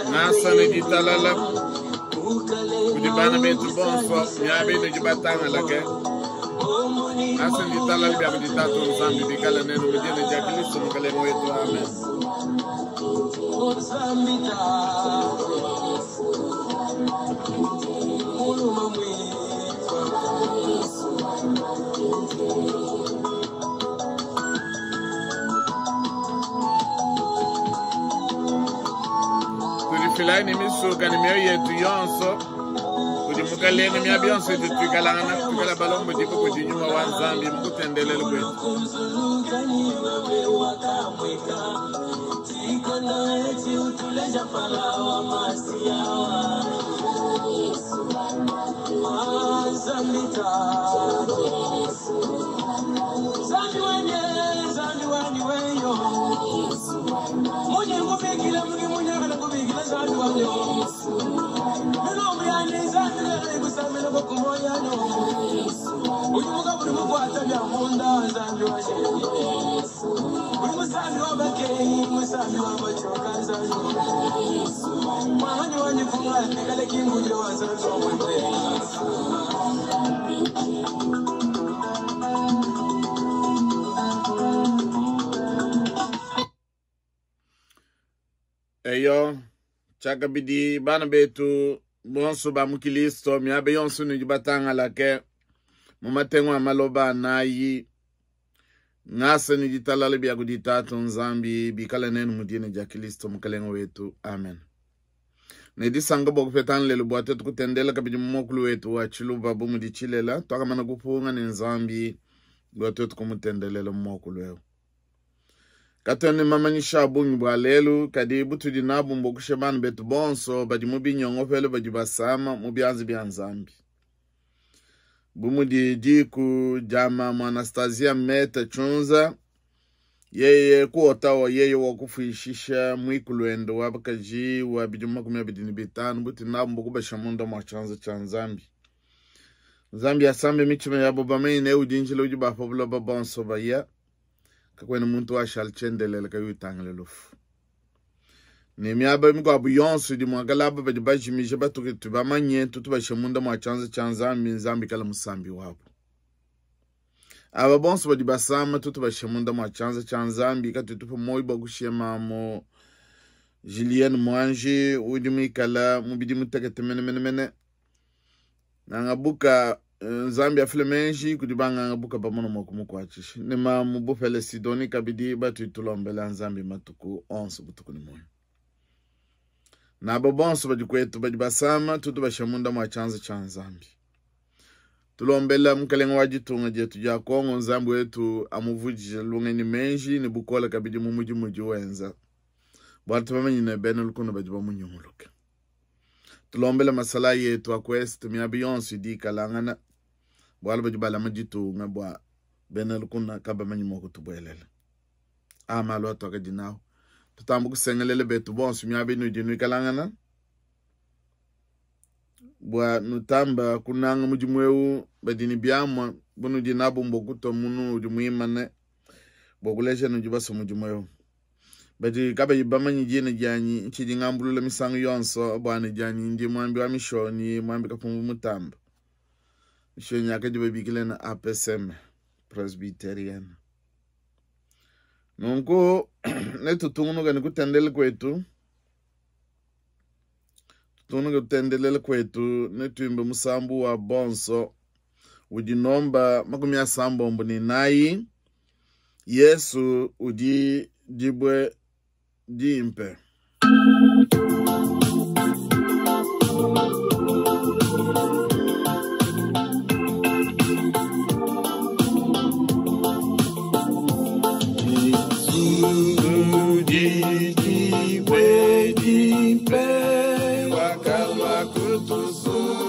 Ngasa ne ditalala kudi bana betu bonso miaba inudi batangalake. Ngasa ne ditalala bia kudi Tatu Nzambi bikale nenu mu dina dia Kristo Mukalenge wetu. Amen. Tudifilayi ne misuka ne mioyo yetu yonso kudi Mukalenge miaba yonso itu tuikalangana, tuikala balombodibue kudi Nyuma wa Nzambi mu kutendelela kuetu. Eyo, tshiakabidi bana betu bonso ba mu Kilisto, miaba yonso nudi batangalake mu matengu a maloba anayi, ngasa ne ditalala bia kudi Tatu Nzambi bikale nenu mu dina dia Kilisto Mukalenge wetu. Amen. Ne disanka bua kupetangana lelu bua tuetu kutendela kabidi mu muakulu wetu wa Tshiluba bu mudi tshilela, tuakamana kupunga ne Nzambi bua tuetu kumutendelela mu muakulu eu. Katuena ne mamanyisha a bungi bua lelu, kadi butudi nabu mbua kusha bana betu bonso badi mu binyongopelu badi basama mu bianza bia Nzambi. Bu mudi diku dia mamu Anastasia Meta Tshunza, yeye ku Ottawa, yeye wakufuishisha muikuluende wa bakaji wa bidimu 25, butudi nabu mbua kubasha munda mua tshianza tshia Nzambi. Nzambi asambe mitshima yabo bamanye ne udi njila udi ba pa buloba bonso baya, kakuena muntu washala tshiendelele kayi utangila lufu. Ne miaba mikuabu yonso idi muakala aba badi bajimije batuke tubamanye, tutubashe munda mua tshianza tshia Nzambi, Nzambi kala musambi wabu. Aba bonso badi basama tutubashe munda mua tshianza tshia Nzambi, katutupe muoyo bua kushiya mamu Julienne Mwanji udi muikala mubidi mutekete menemene. Ngangabuka Nzambi afile menji kudi bangangabuka bamona mua kumukuatshisha. Ne mamu Bupele Sidoni kabidi batuitulombela Nzambi matuku onso butuku ne muoyo. Nabo bonso badi kwetu badi basama tutubasha munda mua tshianza tshia Nzambi. Tulombela mukalenge wa ditunga dietu dia Kongo, Nzambi wetu amuvudije lungenyi menji ne bukole kabidi mu mudimu udi wenza. Bua tubamanye ne bena lukuna badi bamunyunguluke. Tulombele masalayi yetu a ku est miaba yonso idi ikalangana, bualu badi balama ditunga bua bena lukuna kabamanyi mua kutubuelela. A malu atuakadi nawu tutamba kusengelela betu bonso miaba inudi nuikalangana bua nutamba kunanga mudimu eu. Badi ne biamua bunudi nabu mbua kutua munu udi muimane bua kuleja nudi basue mudimu eu. Badi kabayi bamanye dina dianyi, ntshidi ngambulula misangu yonso bua ne dianyi ndi muambi wa mishonyi, muambi Kapumbu Mutamba. Mishonyi akadi babikila ne APSM, Presbyterian. Nunku netutungunuke ne kutendelela kwetu, tutungunuke kutendelela kwetu, netuimbe musambu wa bonso udi nomba 94. Yesu udi dibue dimpe. Udi dibue dimpe, wakalua kutusungila.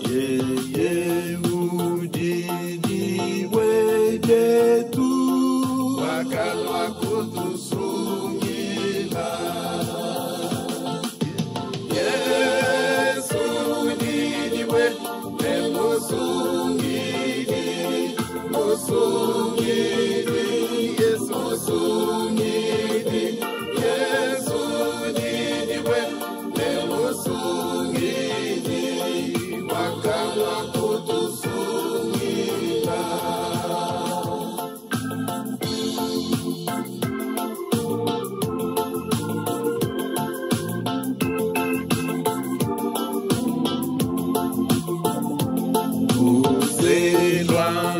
Yeye udi dibue dietu, wakalua kutusungila. Yesu udi dibue, ne musungidi, musungidi, Yesu musungidi.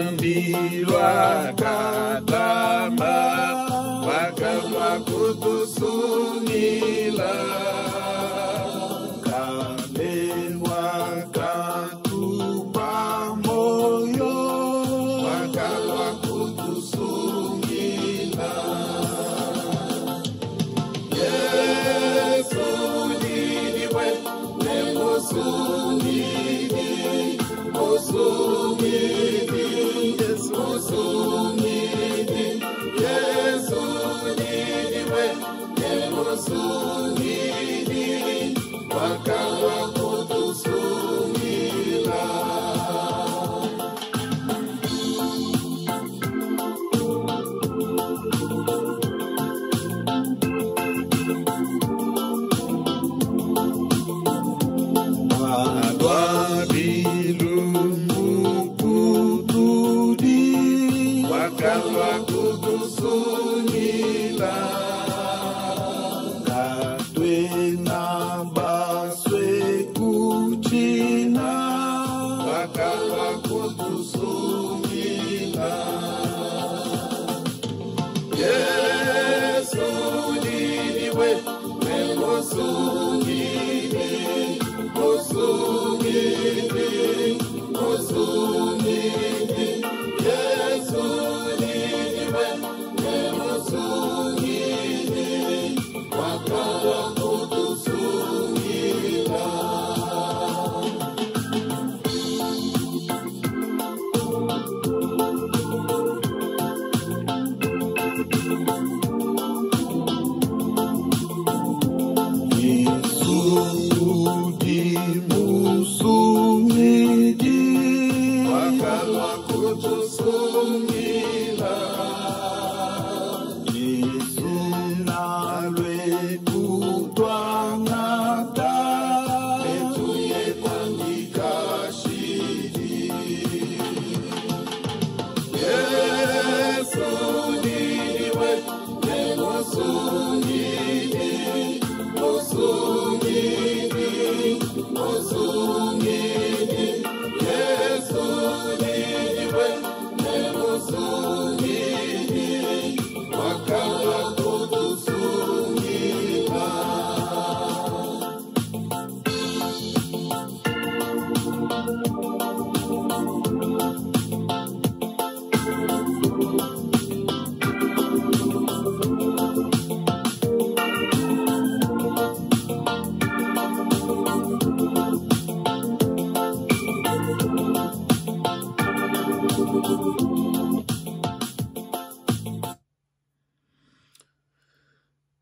Nzambi lwakatamba wakalwa kutusungila. Kale wakatupa moyo wakalwa kutusungila. Yesu ndiwe nemusungidi, musungidi, Yesu musungidi, Yesu ndiwe nemusungidi, wakalwa kutusungila. Alwa bilumbu kutudi wakalwa kutusungila. Katwena baswe kuchina wakalwa kutusungila. Yesu ndiwe nemusungidi, musungidi, musungidi. Yesu ndiwe nemusungidi, wakalwa kutusungila. Yesu udi musungidi wakalwa kutusungila. Yesu nalwe kutwangata Netuye kwandika shidi. Yesu ndiwe nemusungidi, musungidi, musungidi. Yesu ndiwe nemusungidi, wakalwa kutusungila.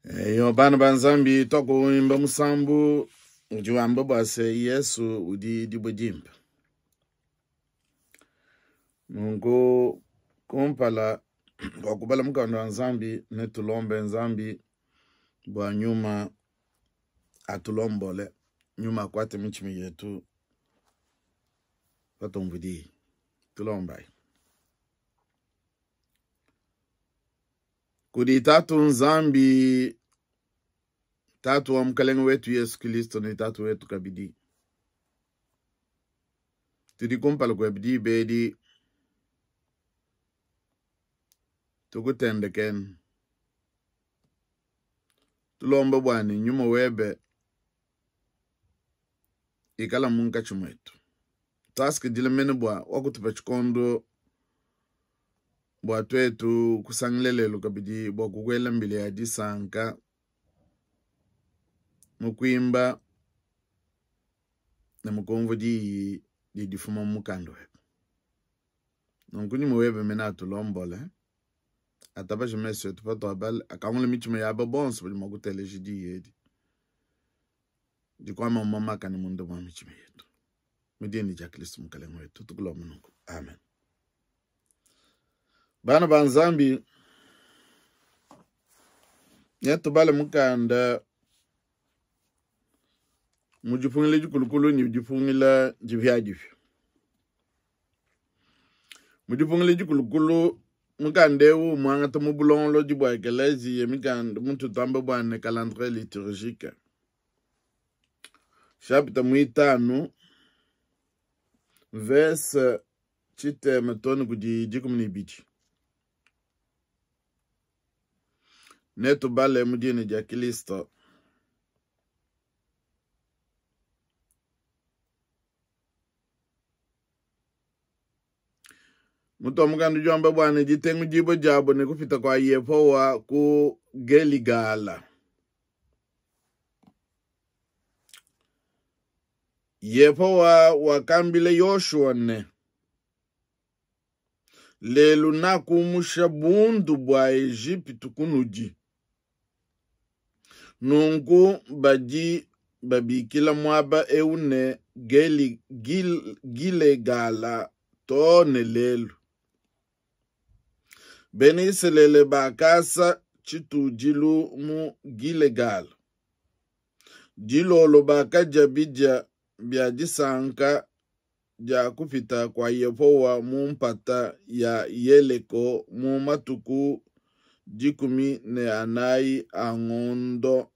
Eyo bana ba Nzambi twakuimba musambu udi wamba bua se Yesu udi dibue dimpe. Nunku kumpala kwa kubala mukanda wa Nzambi netulombe Nzambi bua nyuma atulombole, nyuma akwate mitshima yetu patumvudi. Tulombai kudi Tatu Nzambi, Tatu wa Mukalenge wetu Yesu Kristo ne Tatu wetu kabidi. Tudi kumpala kua bidi bedi tukutendekeni. Tulomba bwani nyuma webe ikala munkatshi mwetu. Twasikidile mene bua wakutupa tshikondo bua twetu kusangila lelo kabidi bua kukwela mbili ya disanka mukwimba ne mukumvu diyi didifuma mu mukanda webe. Nunku nyuma webe mene atulombole, atabaje meso etu patwabale, akangule mitshima yaba bonso badi mua kuteleja diyi edi dikwama mamakane munda mwa mitshima yetu. Mu dina dia Kristo Mukalenge wetu tukulomba nunku. Amen. Bana ba Nzambi netubale mukanda mu dipungila dikulukulu ne dipungila dipiadipia. Mu dipungila dikulukulu mukanda eu mwangata mu bulongolodi bua ekeleziya mikanda muntu tamba bua ne calendrier liturgique. Chapitre 5 verse tshitema too ne kudi 12. Netubale mu dina dia Kristo. Mutu wa mukanda udi wamba bua ne ditengudibua diabo ne kupita kua Yehowa ku Geligala. Yehowa wakambila Yoshua ne, Lelu nakumusha bundu bua Ejipitu kunudi. Nunku badi babikila muaba eu ne Gilegala too ne lelu. Bena Isalele bakasa tshitudilu mu Gilegala. Dilolo bakadia bidia bia disanka dia kupita kua Yehowa mu mpata ya Yeleko mu matuku 14 a ngondo.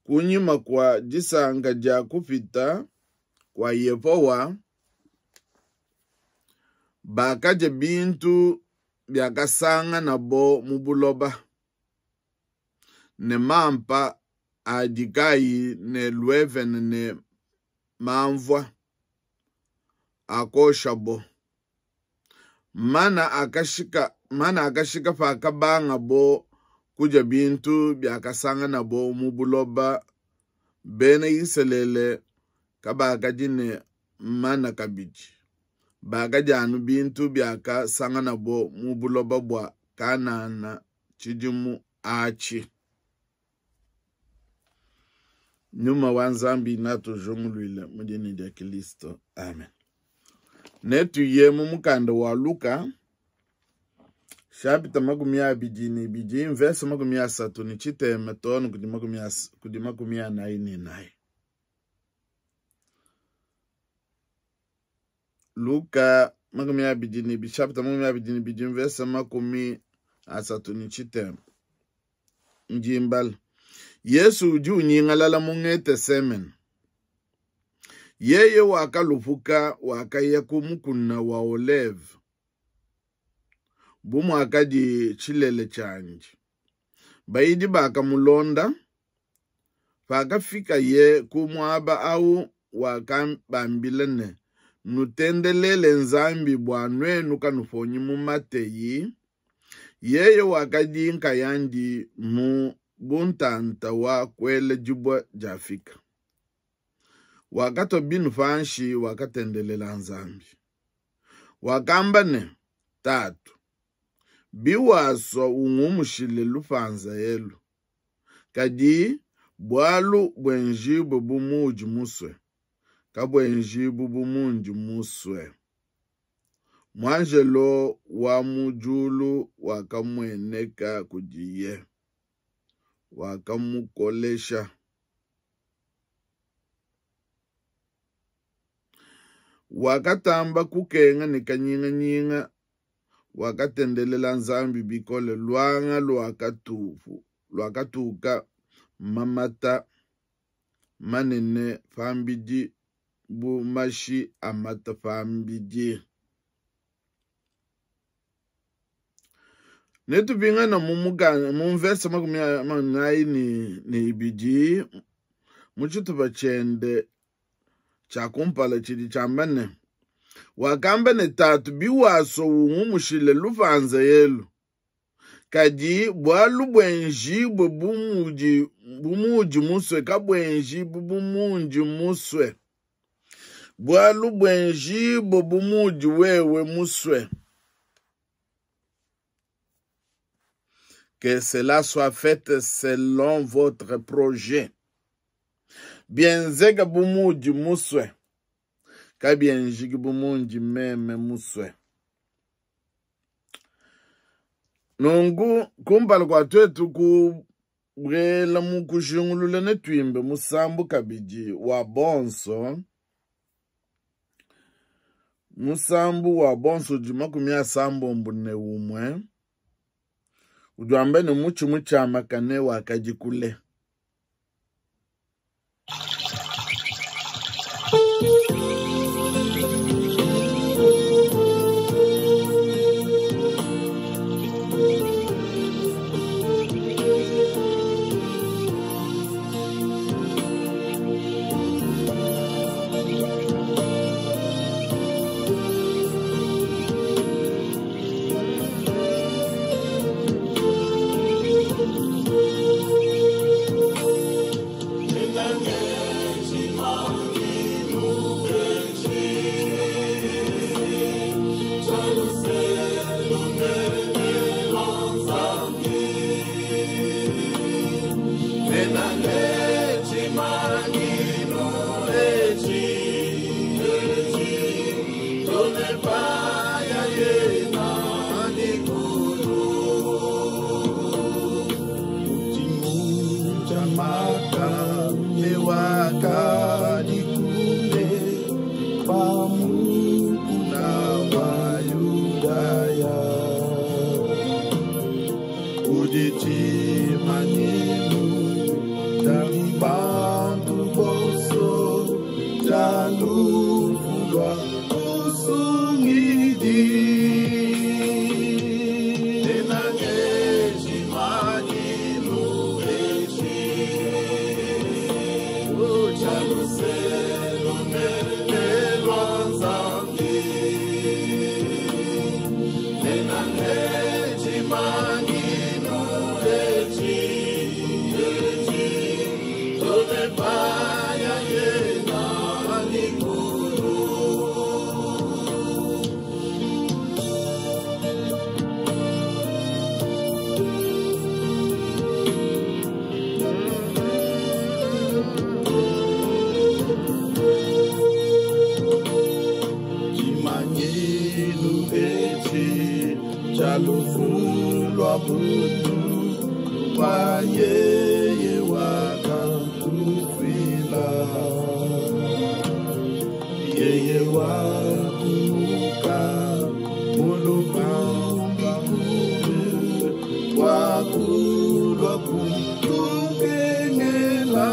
Kunyima kua disanka dia kupita kua Yehowa, bakadia bintu biakasanganabo mu buloba, ne mampa adi kayi ne luevene ne manvua akoshabo. Mana akashika pakabangabo kudia bintu biakasanganabo mu buloba, bena Isalele kabakadi ne mana kabidi, bakadia anu bintu biakasanganabo mu buloba bua Kanana tshidimu atshi. Nyuma wa Nzambi natujunguluile mu dina dia Kristo. Amen. Netuye mu mukanda wa Luka chapitre 22 verse 37 too ne kudi 44. Luka 22 chapitre 22 verse 37. Njimbala. Yesu udi unyingalala mu Getsemane. Yeye wakalupuka wakaya ku mukuna wa Oleve bu muakadi tshilele tshiandi. Bayidi bakamulonda. Pakafikaye ku muaba au wakabambila ne, nutendelele Nzambi bua nuenu kanuponyi mu mateyi. Yeye wakadi nkayandi mu buntanta wa kuela dibua diafika. Wakatua binu panshi, wakatendelela Nzambi. Wakamba ne, Tatu, biwasua ungumushile lupanza elu, kadi bualu buenjibue bu muudi musue, kabuenjibu bu mundi musue. Muanjelo wa mu diulu wakamueneka kudiye, wakamukolesha. Wakatamba kukenga ne kanyinganyinga, wakatendelela Nzambi bikole. Luanga luakatuka mamata manene pambidi bu mashi amata pambidi. Netupingana mu mukanda mu mvese 42 mu tshitupa tshiende tshia kumpala tshidi tshiamba ne, wakamba ne, Tatu, biwasua ungumushile lupanza elu, kadi bualu buenjibue bu muudi musue, kabuenjibu bu mundi musue. Bualu buenjibue bu muudi wewe musue. Que cela soit fait selon votre projet. Bienzeka bu muudi musue, kabienjiki bu mundi meme musue. Nunku kumpala kua tuetu kubuela mu kujingulula ne tuimbe musambu kabidi wa bonso, musambu wa bonso udi 61, udi wamba ne mutshi mutshiamakane wakadi kule. Tshimanyinu etshi tshia lufu lua bundu lua yeye wakatufuila, yeye wakumuka mu lupamba kule wakulwa kutukengela.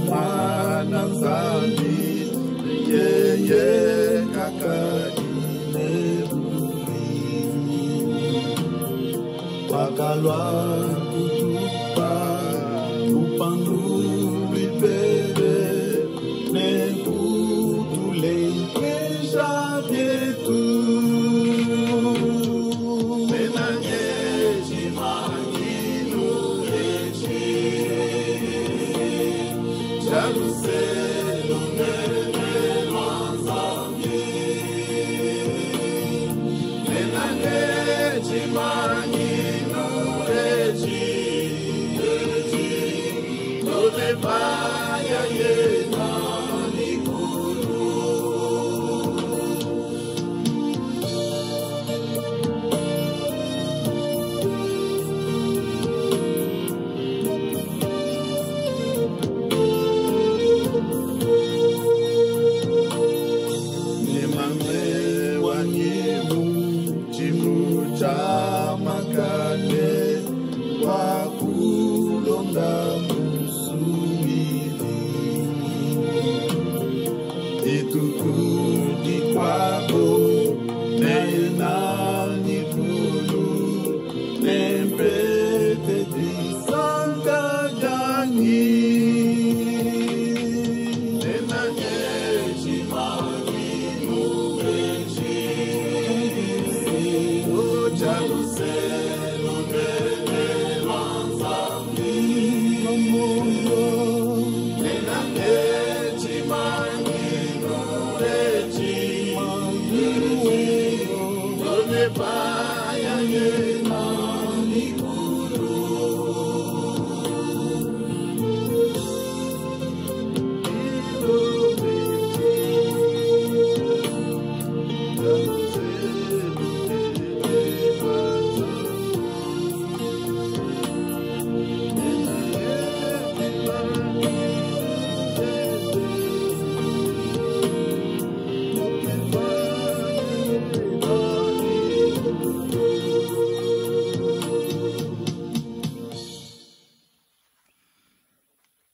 Mwana Nzambi yeye kakadile bubi wakalwa kutupa lupandu lwipele nekutulengesha vyetu.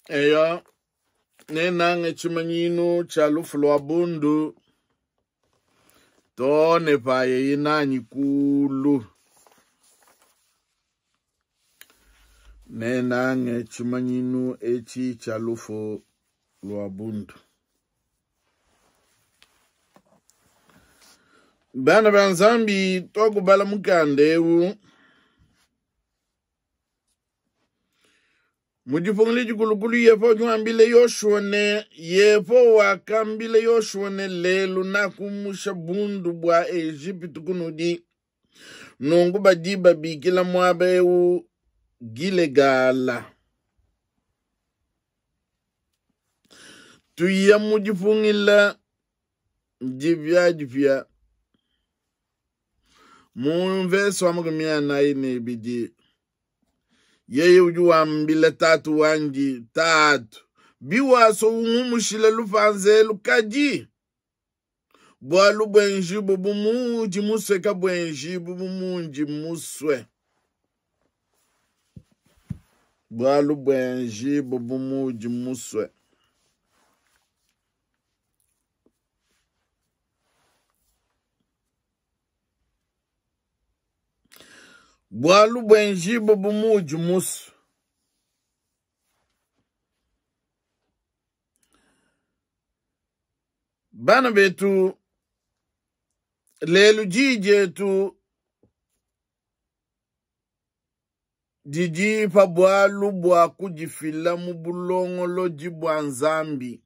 Eya nenange tshimanyinu tshia lufu lua bundu tone paye inanyi kulu. Nenange tshimanyinu echi tshia lufu lua bundu. Bana ba Nzambi twakubala mukanda eu mujifungile jikulukulu yepo juambile Yoshua ne yepo wakambile Yoshua ne lelu na kumusha bundu bwa Egypte kunudi nungu badiba bikila mwaba eu Gilegala. Tuya mu dipungila dipiadipia mu mvese wa 42, yeye udi wambila tatu wandi, Tatu, biwasua ungumushile lupanza elu, kadi bualu buenjibu bu muudi musue, kabuenjibu bu mundi musue. Bualu buenjibu bu muudi musue. Bualu buenjibu bu muudi musue. Bana betu, lelu diyi dietu didi pa bualu bua kudifila mu bulongolodi bua Nzambi.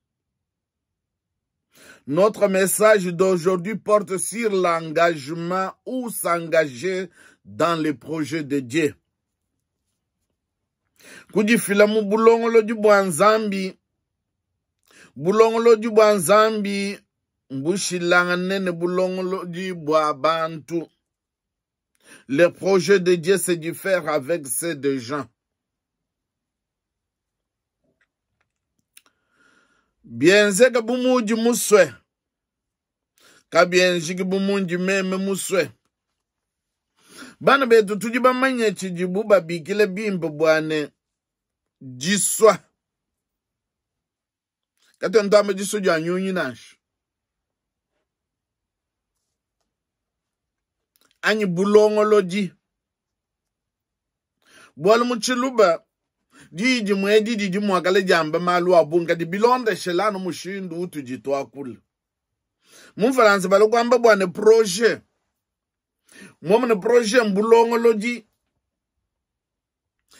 Notre message d'aujourd'hui porte sur l'engagement ou s'engager dans les projets de Dieu. Kudifila mu bulongolodi bua Nzambi. Bulongolodi bua Nzambi mbushilangane ne bulongolodi bua bantu. Les projets de Dieu se diffèrent avec ceux des gens. Bienzeka bu muudi musue, kabienzeki bu mundi meme musue. Bana betu, tudi bamanye tshidibu babikila bimpe bua ne disua. Katuena tuamba disua dia nyunyi nansha, anyi bulongolodi. Bualu mu tshiluba diyi dimue edi didi mua kale diamba malu a bungi, kadi bilondeshela anu mushindu utudi tuakula. Mu Mfalansa bala kuamba bua ne projet. Muomune projet mbulongolodi.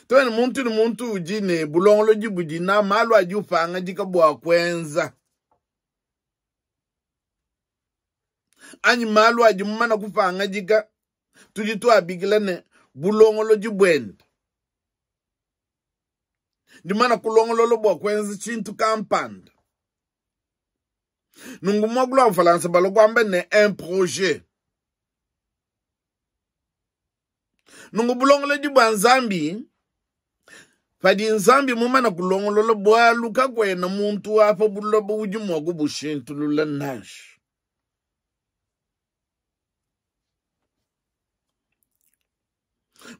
Tuene muntu ne muntu udi ne bulongolodi budi na malu adi upangadika bua kuenza. Anyi malu adi mumana kupangadika, tudi tuabikila ne bulongolodi buende. Ndimana kulongolola bua kuenza tshintu kampanda. Nunku muakulu wa Mfalansa bala kuamba ne un projet. Nunku bulongolodi bua Nzambi, padi Nzambi mumana kulongolola bualu, kakuena muntu wa pa buloba udi mua kubushintulula nansha.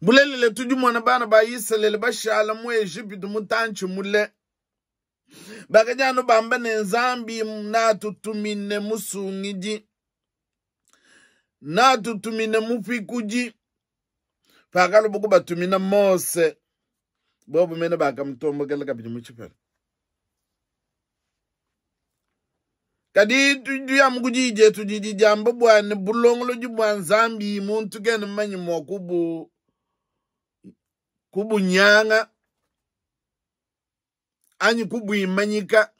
Bulelela, tudi mona bana ba Isalele bashala mu Ejipitu mutantshi mule. Bakadi anu bamba ne Nzambi natutumine musungidi, natutumine mupikudi. Pakalubu kubatumina Mose, bobu mene bakamutombokela kabidi mu tshipela. Kadi tudi amu ku diyi dietu didi diamba bua ne bulongolodi bua Nzambi muntu kena mumanye mua kubunyanga anyi kubuimanyika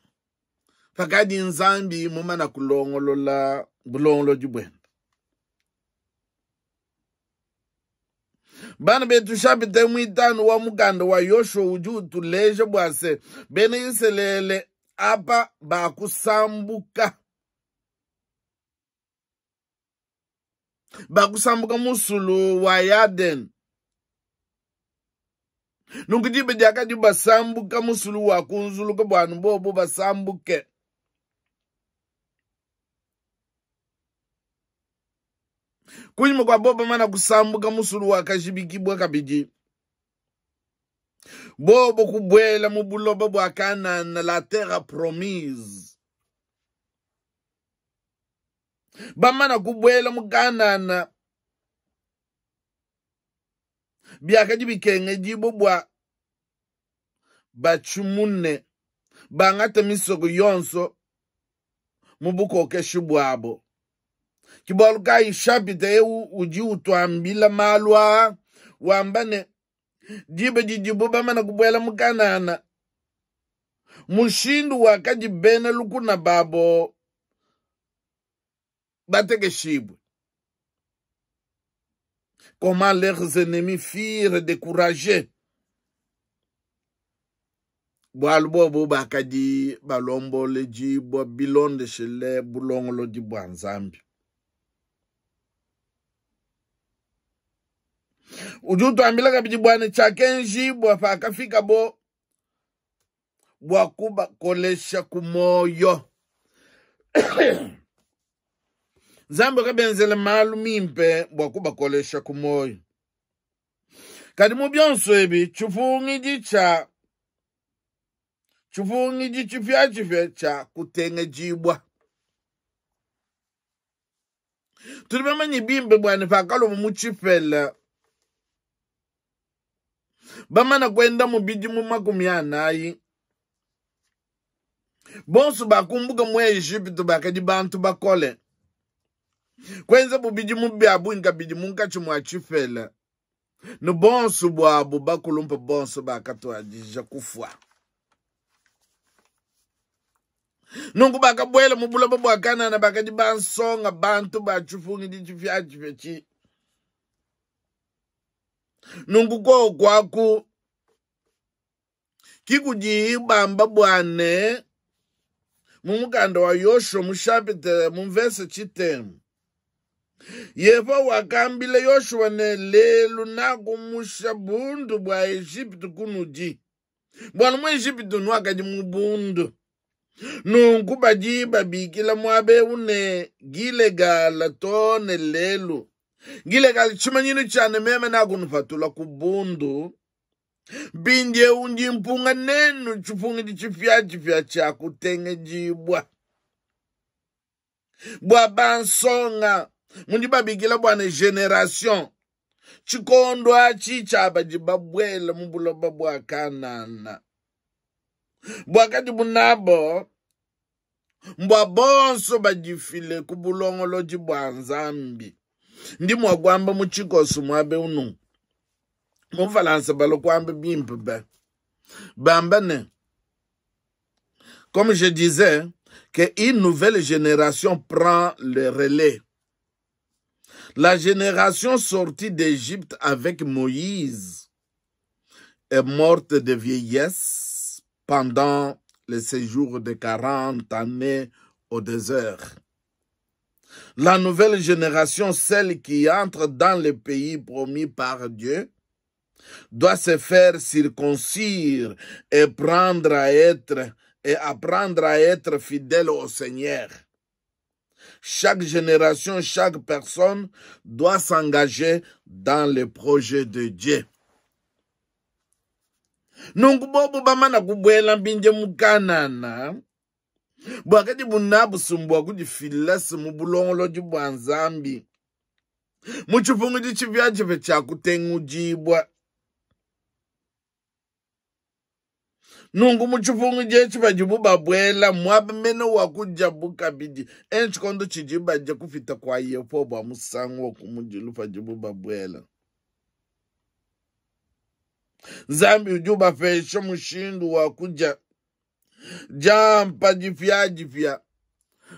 pakadi Nzambi mumana kulongolola bulongolodi buende. Bana betu, chapitre muitanu wa mukanda wa Yoshua udi utuleja bua se bena Isalele apa bakusambuka. Bakusambuka musulu wa Yarden. Nunku diba diakadi basambuka musulu wa kunzuluka bua bobu basambuke. Kunyima kua bobu bamana kusambuka musulu wa kajibikibwa kabidi, bobu kubuela mu buloba bua Kanana, la terre promise. Bamana kubuela mu Kanana, biakadi bikengedibua bua batshimune bangate misoko yonso mu bukokeshi buabo. Ke bualu kayi chapitre eu udi utuambila malu aa, wamba ne diba didibu bamana kubuela mu Kanana, mushindu wakadi bena lukuna babo batekeshibwe. Comment leurs ennemis furent découragés. Bualu bobu bakadi balomboledibua bilondeshile bulongolodi bua Nzambi. Udi utuambila kabidi bua ne tshiakenjibua pakafikabo bua kubakolesha ku muoyo. Nzambi wakabenzela malu mimpe bua kubakolesha ku muoyo. Kadi mu bionso ebi, tshipungidi tshia tshipungidi tshipiatshipia tshia kutengedibua. Tudi bamanye bimpe bua ne pakalua mu tshipela bamana kuenda mu bidimu 40, bonso bakumbuka mu Ejipitu bakadi bantu bakole. Kuenzabu bidimu bia bungi kabidi munkatshi mua tshipela, ne bonso buabu bakulumpe bonso bakatuadija kufua. Nunku bakabuela mu buloba bua Kanana, bakadi bansonga, bantu ba tshipungidi tshipiatshipia tshi. Nunku koku aku ki kudi bamba bua ne mu mukanda wa Yoshua mu chapitre mu verse tshitema, Yehowa wakambila Yoshua ne, lelu nakumusha bundu bua Ejipitu kunudi, bualu mu Ejipitu nuakadi mu bundu. Nunku badi babikila muaba eu ne Gilegala too ne lelu. Gilegala tshimanyinu tshia ne meme nakunupatula ku bundu. Mpindieu ndi mpunga nenu tshipungidi tshipiatshipia tshia kutengedibua bua bansonga, mudi babikila bua ne generation, tshikondo atshi tshia badi babuela mu buloba bua Kanana buakadibu nabo, mbua bonso badifile ku bulongolodi bua Nzambi. Ndi mua kuamba mu tshikoso muaba eu nunku, mu Mfalansa balua kuamba bimpe be, bamba ne, comme je disais, que une nouvelle génération prend le relais. La génération sortie d'Égypte avec Moïse est morte de vieillesse pendant le séjour de 40 années au désert. La nouvelle génération, celle qui entre dans le pays promis par Dieu, doit se faire circoncire et prendre à être et apprendre à être fidèle au Seigneur. Chaque génération, chaque personne doit s'engager dans le projet de Dieu. Nunku bobu bamana kubuela mpindie mu Kanana, buakadi bunabusumbu bua kudifila mu bulongolodi bua Nzambi, mu tshipungidi tshipiatshipia tshia kutengudibua. Nunku mu tshipungidi etshi padibu babuela muaba mene wa kudiabu kabidi, e tshikondo tshidi badia kupita kua Yehowa bua musangu wa kumudilu padibu babuela. Nzambi udi ubapesha mushindu wa kudia diampa dipiadipia,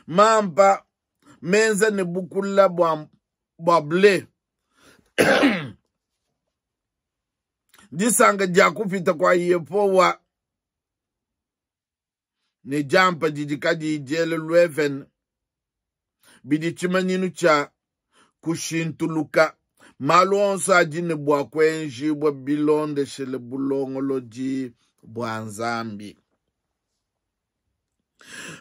mampa menza ne bukula bua ble. Disanka dia kupita kua Yehowa ne diampa didi kadiyi diela luevene bidi tshimanyinu tshia kushintuluka. Malu onso adi ne bua kuenjibua bilondeshele bulongolodi bua Nzambi.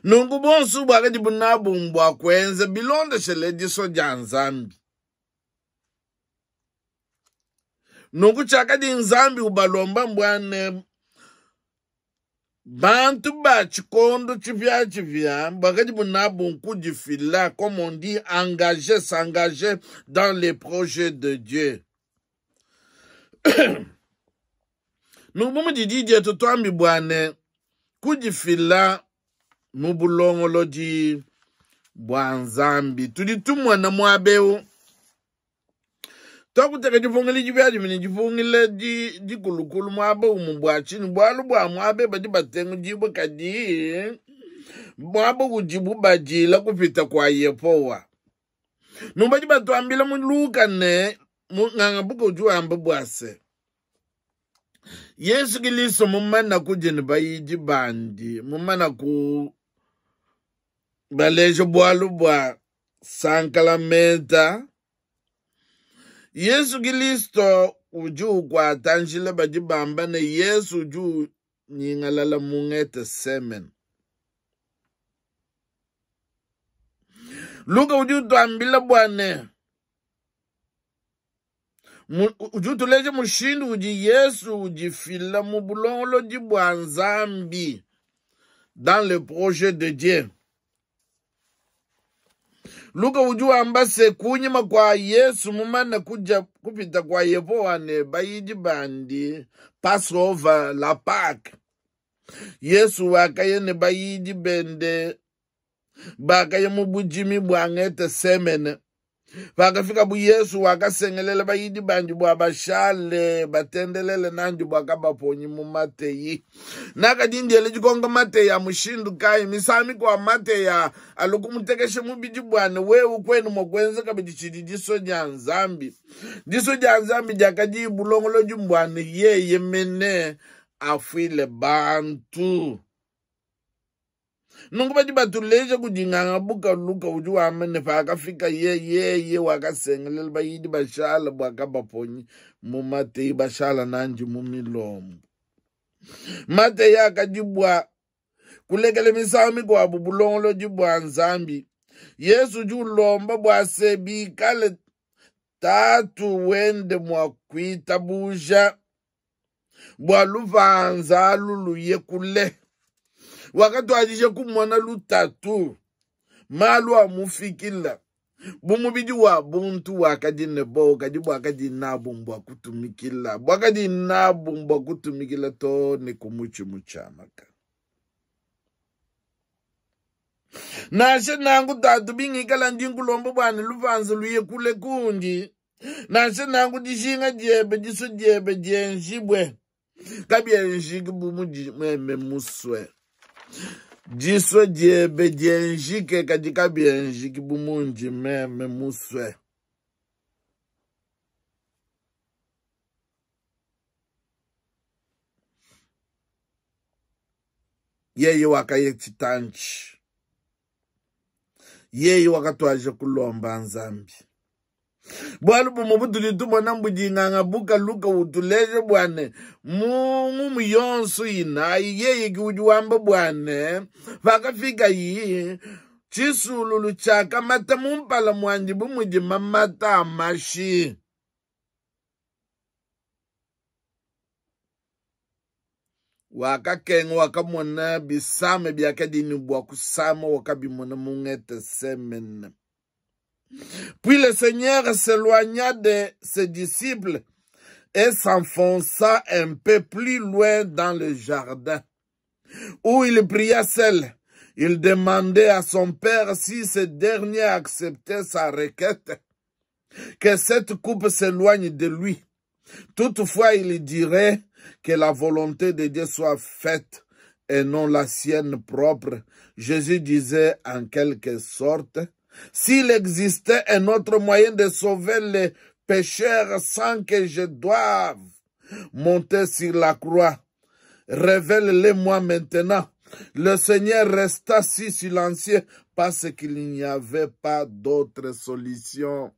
Nunku bonso buakadibu nabu mbua kuenza bilondeshele disua dia Nzambi. Nunku tshiakadi Nzambi ubalomba mbua ne bantu ba tshikondo tshipiatshipia buakadibu nabu nkudifila, comme on dit, engager, s'engager dans les projets de Dieu. Nunku bu mudi di dietu tuambi bua ne kudifila mu bulongolodi bua Nzambi, tudi tumona muaba eu twakuteka dipungila dipiadipia ne dipungila dikulukulu muaba umue. Bua tshinyi? Bualu bua muaba badi batengudibua, kadi muaba udibu badila kupita kua Yehowa. Nunku badi batuambila mu Luka ne munganga buka udi wamba bua se, Yesu Kilisto mumana kudia ne bayidi bandi, mumana ku baleja bualu bua sankalamenta, Yesu Kilisto udi ukuata njila. Badi bamba ne Yesu udi unyingalala mu Getesemane. Luka udi utuambila bua ne udi utuleja mushindu udi Yesu udifila mu bulongolodi bua Nzambi, dans le projet de Dieu. Luka udi wamba se kunyima kua Yesu mumane kudia kupita kua Yehowa ne bayidi bandi Passover la Pâque, Yesu wakaya ne bayidi bende bakaya mu budimi bua Getesemane. Pakafikabu, Yesu wakasengelela bayidi bandi bua bashale batendelele nandi bua kabaponyi mu mateyi. Nakadi ndiele dikonka mateyi a mushindu kayi? Misangu mikuabu mateyi a alu kumutekesha mubidi bua ne wewe kwenu mua kuenza kabidi tshidi disua dia Nzambi. Disua dia Nzambi diakadi bulongolodi bua ne yeye mene afuile bantu. Nunku badi batuleja kudi nganga buka Luka udi wamba ne pakafika ye yeye wakasengelela bayidi bashala bua kabaponyi mu mateyi, bashala nandi mu milombo. Mateyi akadi bua kulekela misangu mikuabu bulongolodi bua Nzambi. Yesu udi ulomba bua se bikale tatu wende mua kuitabuja bua lupanza alu luye kule. Wakatuadija kumona lutatu, malu amufikila bu mubidi wa buntu wakadi ne bo, kadi buakadi nabu mbua kutumikila, buakadi nabu mbua kutumikila to ne ku mutshi mutshiamaka. Nansha nangu tatu bingikala ndi nkulomba bua ne lupanza luye kule kundi, nansha nangu dijinga diebe disua diebe dienjibue, kabienjiki bu mudi meme musue. Disua diebe dienjike, kadi kabienjiki bu mundi meme musue. Yeye wakaya tshitantshi, yeye wakatuadija kulomba Nzambi. Bualu bumue butudi tumona mbudi nganga buka Luka utuleja bua ne mu ngumu yonso inayi yeye ke udi wamba bua ne pakafikayi tshisululu tshiakamata mu mpala muandi bu mudi mamata a mashi. Wakakenga, wakamona bisama biakadi ne bua kusama, wakabimona mu Getesemane. Puis le Seigneur s'éloigna de ses disciples et s'enfonça un peu plus loin dans le jardin, où il pria seul. Il demandait à son père si ce dernier acceptait sa requête, que cette coupe s'éloigne de lui. Toutefois, il dirait que la volonté de Dieu soit faite et non la sienne propre. Jésus disait en quelque sorte, s'il existait un autre moyen de sauver les pécheurs sans que je doive monter sur la croix, révèle-les-moi maintenant. Le Seigneur resta si silencieux parce qu'il n'y avait pas d'autre solution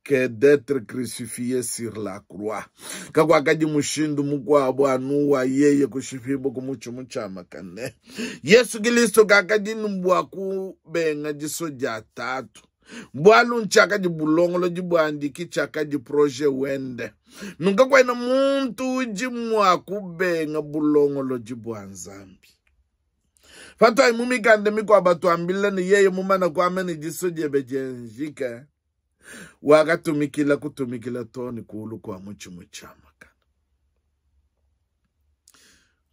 que d'être crucifié sur la croix. Kakwakadi mushindu mukuabu anu wa yeye kushipibwa ku mutshi mutshiamakane. Yesu Kilisto kakadi ne bua kubenga disua dia Tatu. Bualu ntshiakadi bulongolodi buandi, ki tshiakadi projet wende. Nunku kakuena muntu udi mua kubenga bulongolodi bua Nzambi. Patwayi mu mikanda mikuabu batuambila ne yeye mumana kuamba ne disua diebe dienjike, wakatumikila kutumikila too ne kulu kua mutshi mutshiamakane.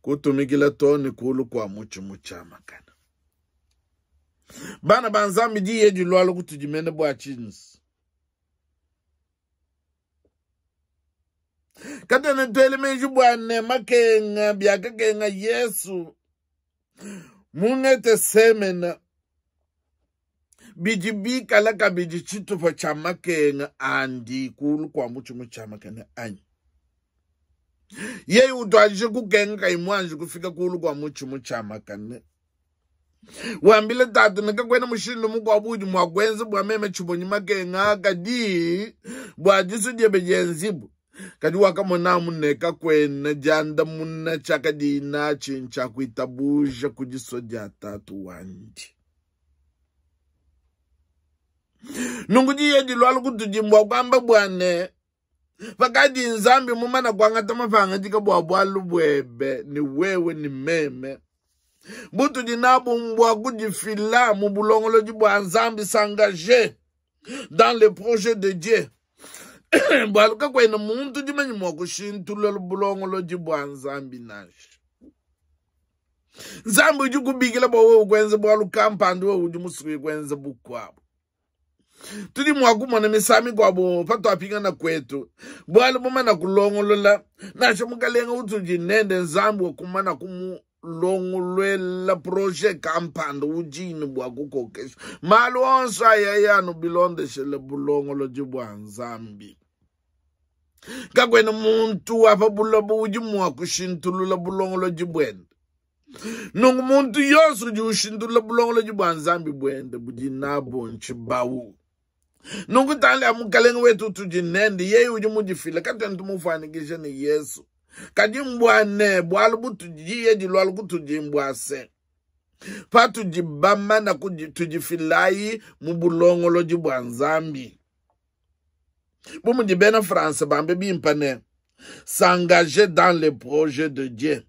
Kutumikila too ne kulu kua mutshi mutshiamakane. Bana ba Nzambi, diye dilualu kutudi mene bua tshinyi? Katuena tuela meji bua ne makenga biakakenga Yesu mu Getesemane bidi bikala kabidi tshitupa tshia makenga andi kulu kua mutshi mutshiamakane anyi? Yeye utuadije kukenga kayi muanji kufika kulu kua mutshi mutshiamakane. Wambile tatu ne kakuena mushindu mukuabu udi mua kuenza bua meme tshimonyi makenga, kadi bua disu diebe dienzibu. Kadi wakamona amu ne kakuena diandamuna tshiakadiyi natshi ntshia kuitabuja ku disua dia tatu wandi. Nunku diyi dilualu kutudi mbua kuamba bua ne pakadi Nzambi mumana kuangata mapangadika bua bualu buebe ne wewe ne meme, butudi nabu mbua kudifila mu bulongolodi bua Nzambi, s'engager dans le projet de Dieu. Bualu kakuena muntu dimanye mua kushintulula bulongolodi bua Nzambi nansha. Nzambi udi kubikila bua wewe kuenza bualu kampanda, wewe udi musue kuenza bukuabu. Tudi mua kumona misangu mikuabu patuapingana kwetu, bualu bumana kulongolola, nansha mukalenga utudi nende Nzambi wakumana kumulongoluela projet kampanda udi ne bua kukokesha malu onso ayaya anu bilondeshele bulongolodi bua Nzambi. Kakuena muntu wa pa buloba udi mua kushintulula bulongolodi buende. Nunku muntu yonso udi ushintulula bulongolodi bua Nzambi buende budi nabu ntshibawu. Nunku tangila ya Mukalenge wetu utudi nende, yeye udi mudifile, katuena tumufuanyikija ne Yesu. Kadi mbua ne bualu butudi dilualu kutudi mbua se patudi bamana tudifilayi mu bulongolodi bua Nzambi. Bu mudi bena France bambe bimpe ne s'engager dans le projet de Dieu.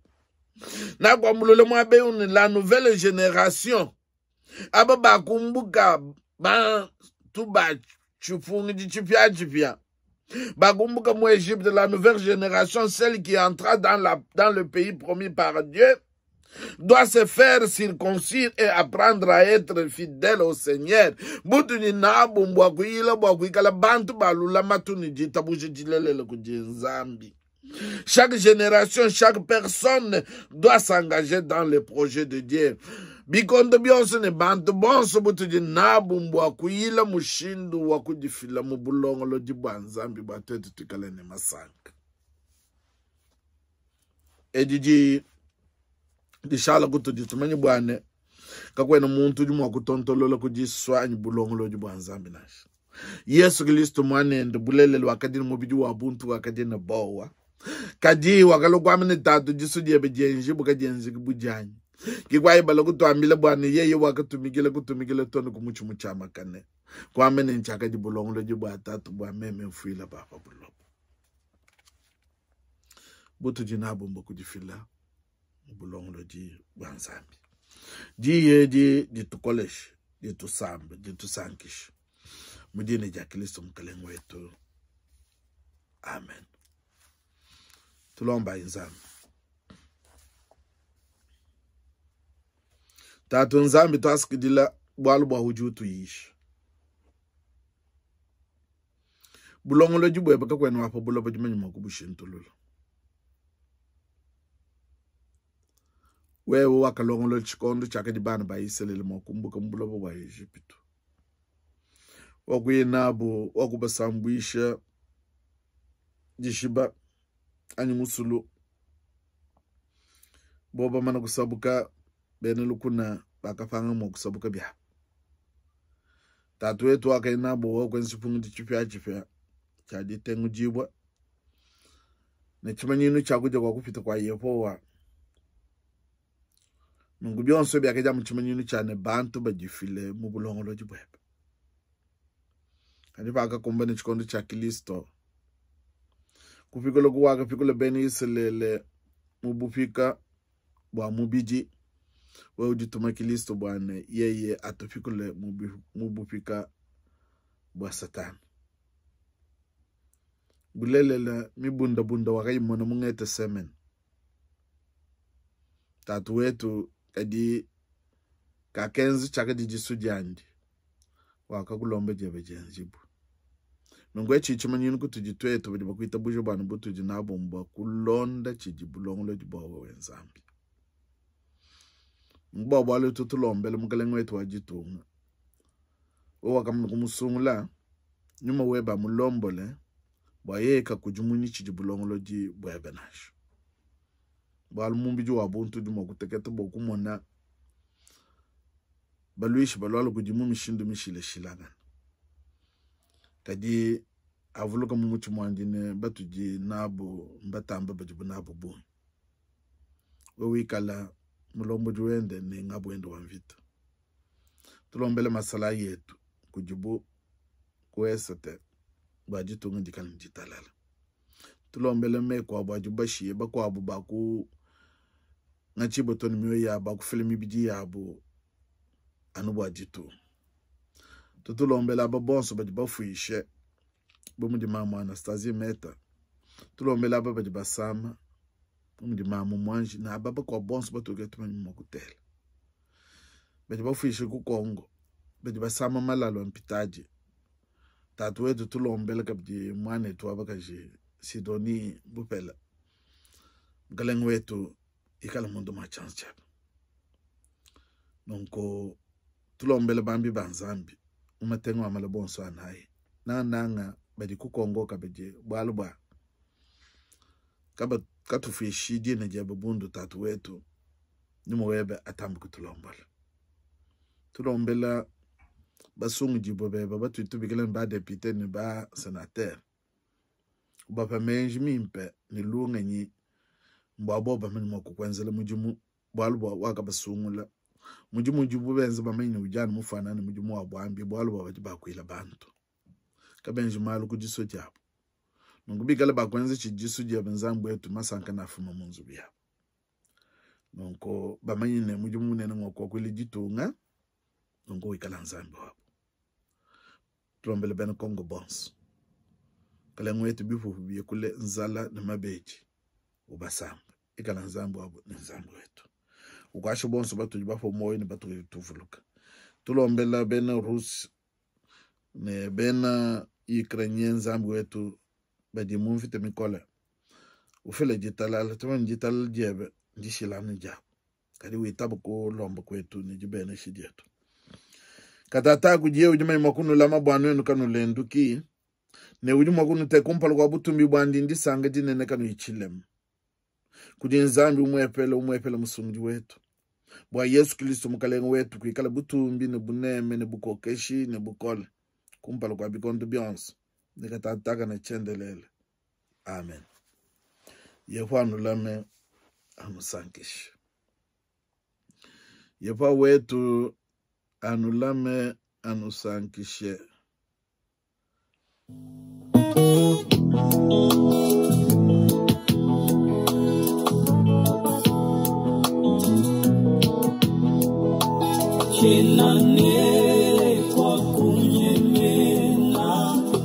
Nakuambulula muaba eu ne la nouvelle génération aba bakumbuka bantu ba tshipungidi tshipiatshipia bakumbuka mu Égypte, la nouvelle génération, celle qui entra dans le pays promis par Dieu, doit se faire circoncire et apprendre à être fidèle au Seigneur. Butudi nabu mbua kuyila bua kuikala bantu balulamatu ne ditabuja dilelela kudi Nzambi. Chaque génération, chaque personne doit s'engager dans le projet de Dieu. Bikondo bionso ne bantu bonso butudi nabu mbua kuyila mushindu wa kudifila mu bulongolodi bua Nzambi bua tuetu tuikale ne masanka. Edi di dishala kutudi tumanye bua ne kakuena muntu udi mua kutontolola ku disua anyi bulongolodi bua Nzambi nansha. Yesu Kristo muanende bulelela wakadi ne mubidi wa buntu, wakadi ne bowa, kadi wakalua kuamba ne tatu disu diebe dienji kadienzeki bu dianyi. Kikuayi bala kutuambila bua ne yeye wakatumikila kutumikila tone ku mutshi mutshiamakane, kuamba ne ntshiakadi bulongolodi bua tatu bua meme mfuila ba pa buloba. Butudi nabu mbua kudifila mu bulongolodi bua Nzambi. Diyi edi ditukoleshe, ditusambe, ditusankishe mu dina dia Kristo Mukalenge wetu. Amen. Tulombayi Nzambi. Tatu Nzambi, tuasakidila bualu bua udi utuyisha. Bulongolodi buebe kakuena wa pa buloba dimanye mua kubushintulula. Wewe wakalongolola tshikondo tshiakadi bana ba Isalele mua kumbuka mu buloba bua Ejipitu, wakuya nabu, wakubasambuisha dishiba anyi musulu, bo bamana kusabuka bena lukuna bakapanga mua kusabuka biabo. Tatu wetu wakaya nabo wakuenza tshipungidi tshipiatshipia tshia ditengudibua ne tshimanyinu tshia kudia kua kupita kua Yehowa. Nunku bionso biakadia mu tshimanyinu tshia ne bantu badifile mu bulongolodi buebe. Kadi pakakumbana tshikondo tshia Kristo, kupikula ku wakapikula bena Isalele mu bupika bua mubidi, wewe udituma Kristo bua ne yeye atupikule mu bupika bua Satana. Bulelela mibundabunda wakayimona mu Getesemane. Tatu wetu kadi kakenza tshiakadi disu diandi, wakakulomba diebe dienjibu. Nunku etshi tshimanyinu kutudi tuetu badi bakuitabuja bua ne butudi nabu mbua kulonda tshidi bulongolodi bua wewe Nzambi. Nunku bua bualu etu tulombele Mukalenge wetu wa ditunga, wewe wakamana kumusungula, nyuma webe amulombole bua yeye kakudimunyi tshidi bulongolodi buebe nansha. Bualu mubidi wa buntu udi mua kuteketa bua kumona baluishi balualua kudi mu mishindu mishilashilangane. Kadi avuluka mu mutshima wandi ne batudi nabu mbatamba badibu nabu bungi. We wikala mulombodi wende ne ngabu wende wa mvita. Tulombele masala yetu kudibu ku esete bua ditunga dikale ne ditalala. Tulombele meku abu adi bashiye bakuabu ba ku ngatshibo to ne mioyo yabu bakufila mibidi yabu anu bua ditunga. Tutulombele aba bonso badi bafuishe bu mudi mamu Anastasie Meta. Tulombele aba badi basama bu mudi mamu Mwanji na aba bakuabu bonso batuke tumanye mua kutela. Badi bafuishe ku Congo, badi basama malalo a mpitadi. Tatu wetu tulombele kabidi mwanetu wa bakaji Sidonie Bupela. Mukalenge wetu ikala mundu mwa chance chebe. Nunku tulombele bambi ba Nzambi mu matengo a mala bonso anayi. Nananga badi ku Congo kabidi bualu bua kaba katufuishi dina diebe bundu tatu wetu nyuma webe atambe kutulombola. Tulombela basungudibue bebe batuitubikila ne ba député ne ba sénateur. Ubapa menji mimpe ne lungenyi mbua bo bamanye mua kukuenzela mudimu bualu bua wakabasungula. Mudimu udibu benza bamanye ne udi anu mufanane mudimu wa buambi bualu bua badi bakuila bantu. Kabenji malu ku diso diabu. Nunku bikale bakuenza tshidi diso diebe Nzambi wetu masanka na afuma mu nzubu yabu. Nunku bamanye ne mudimu munene ngua kuakuila ditunga, nunku wikala Nzambi wabu. Tulombele bena Congo bonso. Kalengo wetu bipupu bikule nzala ne mabedi ubasamba. Ikala Nzambi wabu ne Nzambi wetu. Ukwashe bonso batudi bapua moyo ne batudi tuvuluka. Tulombela bena Rusi ne bena Ukrainien Nzambi wetu badi mu mvita mikole. Ufile ditalala, tumanye ditalala diebe ndishilane diabu. Kadi witaba kulomba kwetu ne dibenesha dietu. Katata kudiye udi manye mua kunulama bua nuenu kanulenduki, ne udi mua kunuteka kumpala kua butumbi buandi ndisanga dinene kanuyitshilemu. Kudi Nzambi umuepele, umuepele musungidi wetu. Bua Yesu Kristo mukalenge wetu kuikala butumbi ne buneme ne bukokeshi ne bukole kumpala kua bikondo bionso ne katataka ne tshiendelele. Amen. Yehowa anulame anusankishe. Yehowa wetu anulame anusankishe. Chenane kwa kunyemena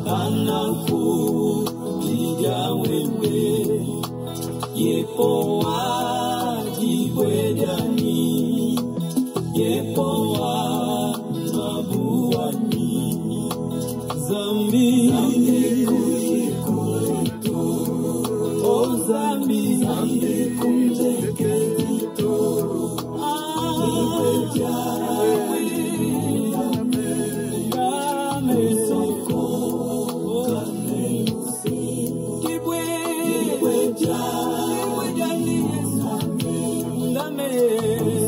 kana kuja wewe yepo wajibwedani yepo wa mabuani zambi kuletu o zambi zambi kumjeketito Dame.